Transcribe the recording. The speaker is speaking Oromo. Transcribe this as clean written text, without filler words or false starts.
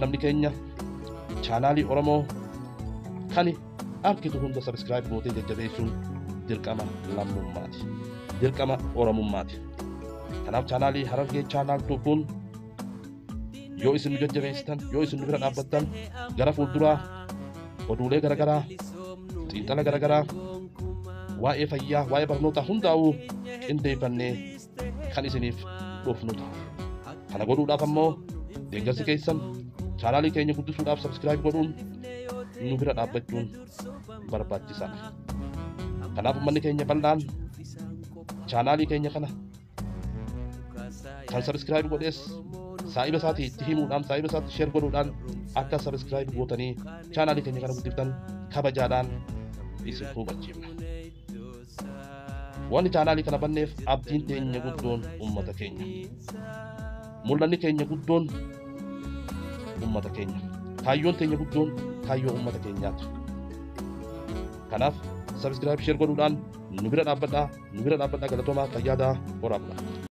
Namni keenya chaanaalii Oromoo kan argitu hunda subscribe gootee jajjabeessuun dirqama lammummaati. Dirqama Oromummaati. Kanaaf chaanaalii Harargee Channel Tube'n yoo isin nu jajjabeessitan, yoo isin nu bira dhaabbattan, gara fuulduraa oduulee garaagaraa, xiinxala garaagaraa, waa'ee fayyaa, waa'ee barnootaa hundaa'uu qindeeffannee kan isiniif dhufnu ta'a. Kana godhuudhaaf ammoo deeggarsi keessan chaanaalii keenya guddisuudhaaf subscribe godhuun nu bira dhaabbachuun barbaachisaadha. Kanaaf uummanni keenya bal'aan chaanaalii keenya kana kan subscribe godhees saahiba isaatii itti himuudhaan, saahiba isaatti share godhuudhaan akka subscribe gootanii chaanaalii keenya kana guddiftan kabajaadhaan isin hubachiifna. Wanni chaanaalii kana banneef abdiin teenya guddoon uummata keenya. Mul'anni keenya guddoon uummata keenya. Kaayyoon teenya guddoon kaayyoo uummata keenyaati. Kanaaf subscribe, share godhuudhaan nu bira dhaabbadhaa, nu bira dhaabbadhaa. Galatoomaa, fayyaadaa, horaa bulaa.